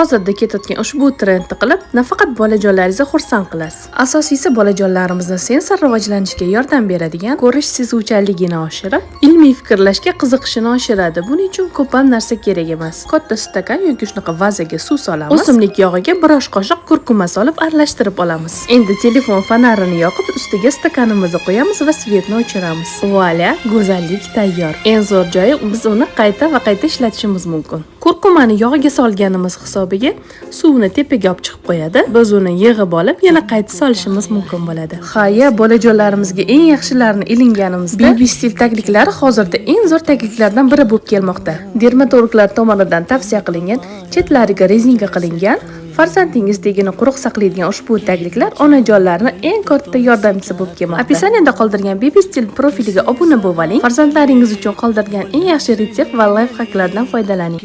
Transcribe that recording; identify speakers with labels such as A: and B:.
A: Hozirda ketayotgan ushbu trendni qilib, nafaqat bolajonlaringizni xursand qilasiz. Asosiysi, bolajonlarimizni sensor rivojlanishiga yordam beradigan, ko'rish sezuvchanligini oshirib, ilmiy fikrlashga qiziqishini oshiradi. Buning uchun ko'p ham narsa kerak emas. Katta stakan yoki shunaqa vazaga suv solamiz. O'simlik yog'iga bir osh qoshiq kurkuma solib aralashtirib olamiz. Endi telefon fonarini yoqib, ustiga stakanimizni qo'yamiz va свет ni o'chiramiz. Вуаля, go'zallik tayyor. Eng zo'r joyi, biz uni qayta va qayta ishlatishimiz mumkin. Kurkumani yog'ga solganimiz hisobiga suvni tepaga olib chiqib qo'yadi. Biz uni yig'ib olib, yana qayta solishimiz mumkin bo'ladi. Ha-ya, bolajonlarimizga eng yaxshilarini ilinganimizda, Baby Style tagliklari hozirda eng zo'r tagliklardan biri bo'lib kelmoqda. Dermatologlar tomonidan tavsiya qilingan, chetlariga rezinka qilingan, farzandingiz tegini quruq saqlaydigan ushbu tagliklar onajonlarni eng katta yordamchisi bo'lib kelmoqda. Описание da qoldirgan Baby Style profiliga obuna bo'lib oling. Farzandlaringiz uchun qoldirgan eng yaxshi retsept va лайфхак lardan foydalaning.